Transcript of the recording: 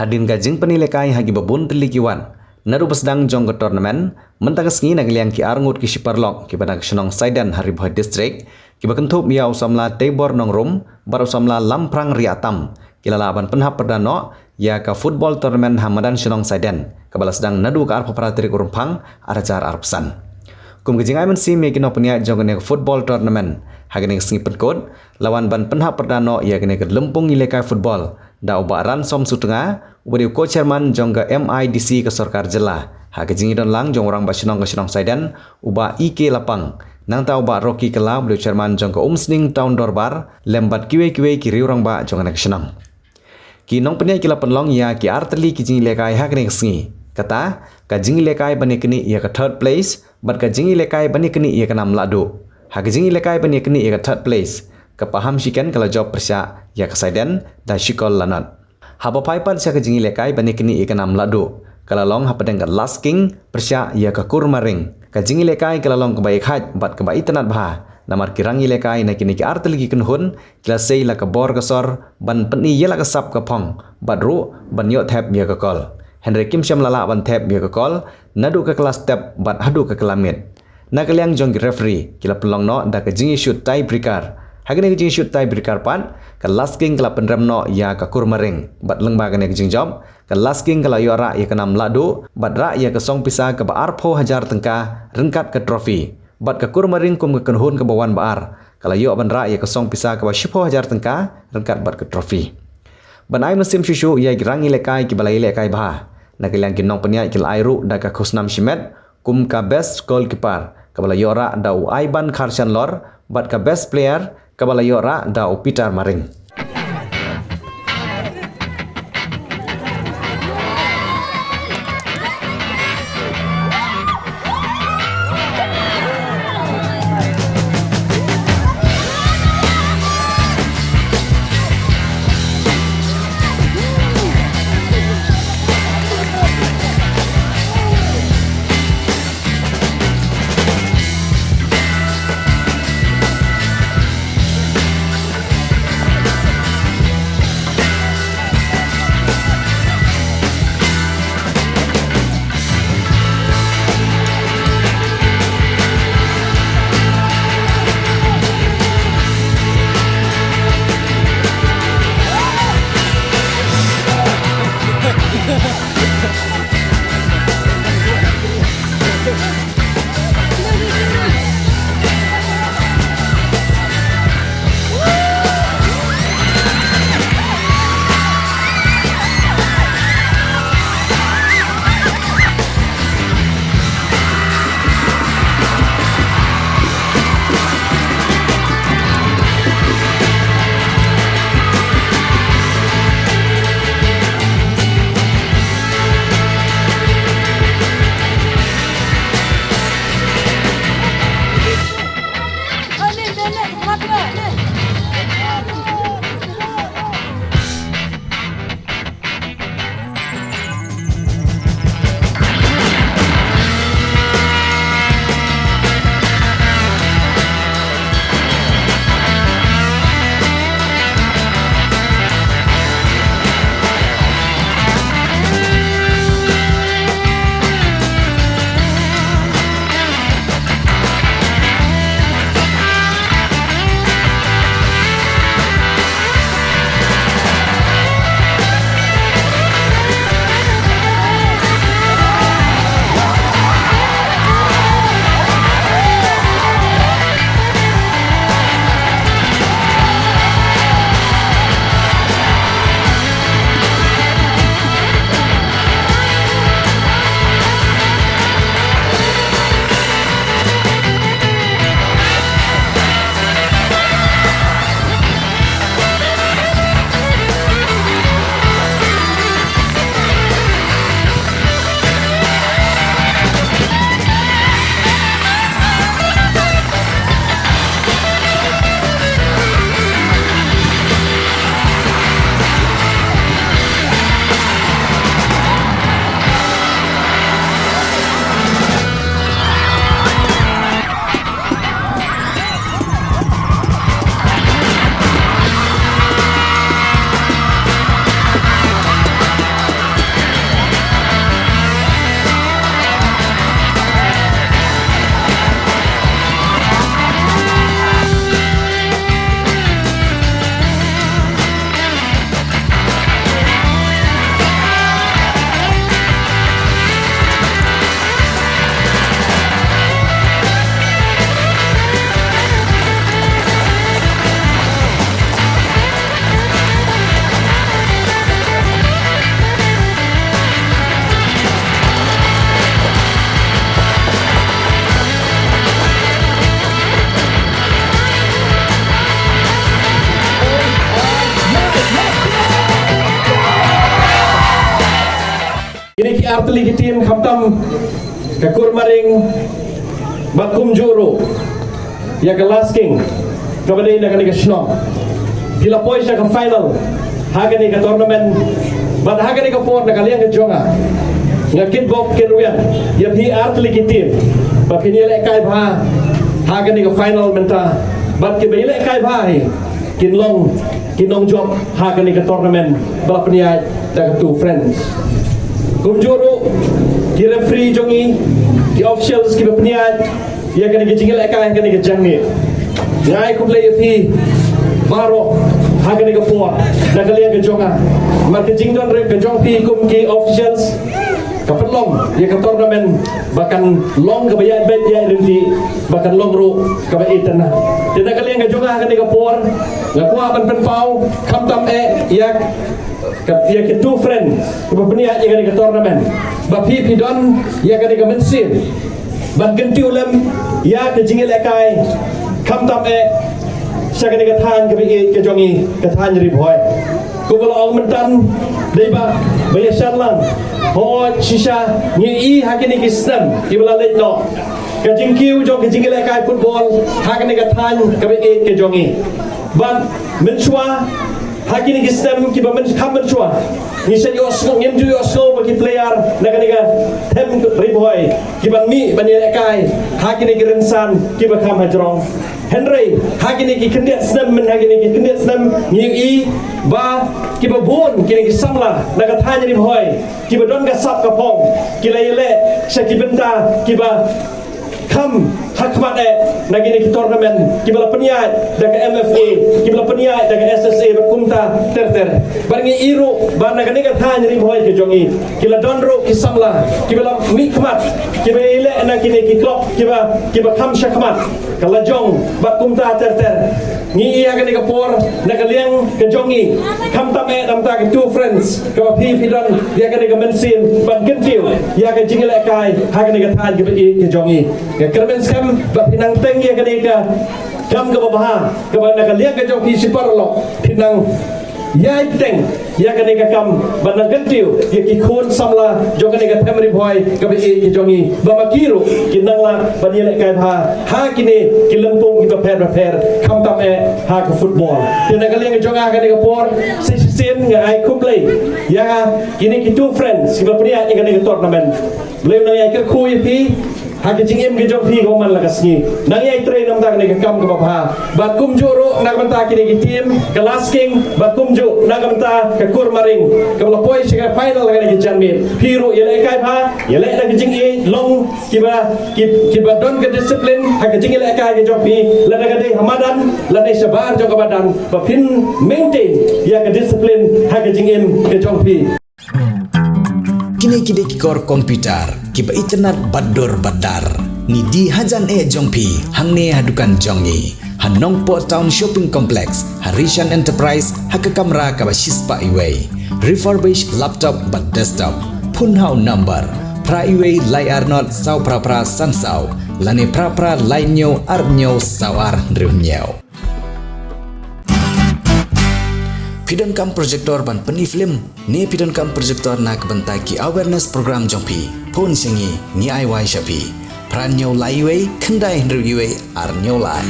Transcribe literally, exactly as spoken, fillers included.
Hadien ka jingpyni lehkai ha kiba bun tylli ki wad naduh ba sdang jong ka tournament, mynta ka sngi na ka liang ki arngut ki shiparalok kiba na ka shnong Saiden ha Ri Bhoi District, kiba kynthup ïa u samla Teibor Nongrum bad u samla Lamphrang Riatam, ki la lah ban pynhap pyrda noh ïa ka football tournament ha madan shnong Saiden, kaba la sdang naduh ka arphew phra tarik u Rymphang arhajar arphew san. Kum ka jingai mynsiem ïa ki nongpynïaid jong kane ka football tournament, ha kane ka sngi pynkut la wan ban pynhap pyrda noh ïa kane ka lympung ïalehkai football da u Bah Ransom Sutnga, uba dei u co-chairman jong ka M I D C ka sorkar jylla, ha ka jingïadon lang jong u rangbah shnong ka shnong Saiden, u Bah E K Lapang, nangta u Bah Rocky Kylla, uba dei u chairman jong ka Umsning Town Dorbar, lem bad kiwei kiwei ki riew rangbah jong kane ka shnong. Ki nongpynïaid ki la pynlong ïa ki artylli ki jingïalehkai ha kane ka sngi. Kata, ka jingïalehkai ban ïaknieh ïa ka third place bad ka jingïalehkai ban ïaknieh ïa ka nam lahduh. Ha ka jingïalehkai ban ïaknieh ïa ka third place, ka Paham Shiken ka la jop pyrshah ïa ka Saiden da shi kol la nod. Haba phai pat sha ka jingïalehkai ban ïaknieh ïa ka nam lahduh, ka la long hapdeng ka Lasking pyrshah ïa ka Kurmaring. Ka jingïalehkai ka la long kaba ïakhaid bad kaba itynnad bha, namar ki rangïalehkai na kine ki artylli ki kynhun ki la sei la ka bor ka sor ban pyni ïa la ka sap ka phong bad ruh ban ïoh thep ïa ka kol. Hynrei kim shym la lah ban thep ïa ka kol naduh ka klas step bad haduh ka klas miet. Na ka liang jong ki referee, ki la pynlong noh da ka jingïashut tiebreaker. Ha kane ka jingïashut tiebreaker pat, ka Lasking ka la pynrem noh ïa ka Kurmaring bad lyngba kane ka jingjop, ka Lasking ka la ïoh rah ïa ka nam lahduh bad rah ïa ka song pisa kaba arphew hajar tyngka ryngkat ka trophy. Bad ka Kurmaring kum ka kynhun kaba wan ba ar, ka la ïoh ban rah ïa ka song pisa kaba shiphew hajar tyngka ryngkat bad ka trophy. Ban ai mynsiem shuh shuh ïa ki rangïalehkai kiba la ïalehkai bha, na ka liang ki nongpynïaid ki la ai ruh da ka khusnam shimet kum ka best goalkeeper, kaba la ïoh rah da u Aiban Kharshanlor, bad ka best player, kaba la ïoh rah da u Peter Maring. Artylli ki team khamtam ka Kurmaring bad kumjuh ruh ïa ka Lasking kaba dei na kane ka shnong. Ki la poi sha ka final ha kane ka tournament bad ha kane ka por na ka liang ka jong nga, nga kitbok kitrwiang ïa phi artylli ki team ba phin ïalehkai bha ha kane ka final mynta bad kiba ïalehkai bha hi kin long ki nongjop ha kane ka tournament ba la pynïaid da ka Two Friends. Kumjuh ruh ki referee jong ngi, ki officials kiba pynïaid ïa kane ka jingïalehkai ha kane ka jingmih. Nga ai khublei ïa phi baroh ha kane ka por na ka liang ka jong nga. Namar ka jingdon ruh ka jong phi kum ki officials ka pynlong ïa ka tournament ba kan long kaba ïaid beit ïaid ryntih, ba kan long ruh kaba itynnad. Te na ka liang ka jong nga ha kane ka por nga kwah ban pynpaw khamtam eh ïa ka, ïa ki Two Friends kiba pynïaid ïa kane ka tournament ba phi phi don ïa kane ka mynsiem ban kyntiew lem ïa ka jingïalehkai khamtam eh sha kane ka thaiñ kaba ïeit ka jong ngi, ka thaiñ Ri Bhoi. Kumba la ong mynta dei ba ba ïa shan lang. Hooid shisha ngi i ha kine ki snem kiba la leit noh ka jingkiew jong ka jingïalehkai football ha kane ka thaiñ kaba ïeit ka jong ngi. Bad mynshuwa ha kine ki snem kiba myn kham mynshuwa ngi sa ïohsngew, ngim ju ïohsngew ba ki player na kane ka them Ri Bhoi kiban mih ban ïalehkai ha kine ki rynsan kiba kham hajrong. Hynrei ha kine ki khyndiat snem, myn ha kine ki khyndiat snem ngi i ba kiba bun kine ki samla na ka thaiñ Ri Bhoi kiba don ka sap ka phong ki la ïaleh sha ki bynta kiba kham ha khmat eh na kine ki tournament kiba la pynïaid da ka M F A, kiba la pynïaid da ka S S A bad kumta ter ter. Bad ngi i ruh ba na kane ka thaiñ Ri Bhoi ka jong ngi ki la don ruh ki samla kiba la mih khmat kiba ïaleh na kine ki club kiba, kiba kham sha khmat, ka la jong bad kumta ter ter. Ngi i ha kane ka por na ka liang ka jong ngi khamtam eh namar ka Two Friends kaba phi phi don ïa kane ka mynsiem ban kyntiew ïa ka jingïalehkai ha kane ka thaiñ kaba ïeit ka jong ngi. Nga kyrmen skhem ba phi nang teng ïa kane ka kam kaba bha kaba na ka liang ka jong phi shipor lok phi nang ïai teng ïa kane ka kam ban nang kyntiew ïa ki khun samla jong kane ka them Ri Bhoi kaba ïeit ka jong ngi ba ma ki ruh kin nang lah ban ïalehkai bha ha kine ki lympung kiba pher ba pher khamtam eh ha ka football. Te na ka liang ka jong nga ha kane ka por sa shisien nga ai khublei ïa kine ki Two Friends kiba pynïaid ïa kane ka tournament. Blei u nang ïai kyrkhu ïa phi ha ka jingim ka jong phi ka man la ka sngi. Nang ïai trei namar kane ka kam kaba bha. Bad kumjuh ruh na ka bynta kine ki team ka Lasking bad kumjuh na ka bynta ka Kurmaring kaba la poi sha ka final ha kane ka janmiet. Phi ruh ïalehkai bha, ïaleh da ka jingïeit, long kiba, ki, kiba don ka discipline ha ka jingïalehkai ka jong phi, lada ka dei ha madan lada shabar jong ka madan ba phin maintain ïa ka discipline ha ka jingim ka jong phi. Kine ki dei ki kor computer kiba itynnad bad dur bad dar. Ngi die hajan eh jong phi hangne ha dukan jong ngi ha Nongpoh Town Shopping Complex, ha Rishan Enterprise, ha ka kamra kaba shispah iwei. Refurbish laptop bad desktop. Phone ha u number phra iwei lai ar nod saw phra phra san saw lane phra phra lai hynñiew ar hynñiew saw ar hynriew hynñiew. Phi donkam projector ban pyni film ne phi donkam projector na ka bynta ki awareness program jong phi? Phone sha ngi, ngi ai wai sha phi. Phra hynñiew lai iwei khyndai hynriew iwei ar hynñiew lai.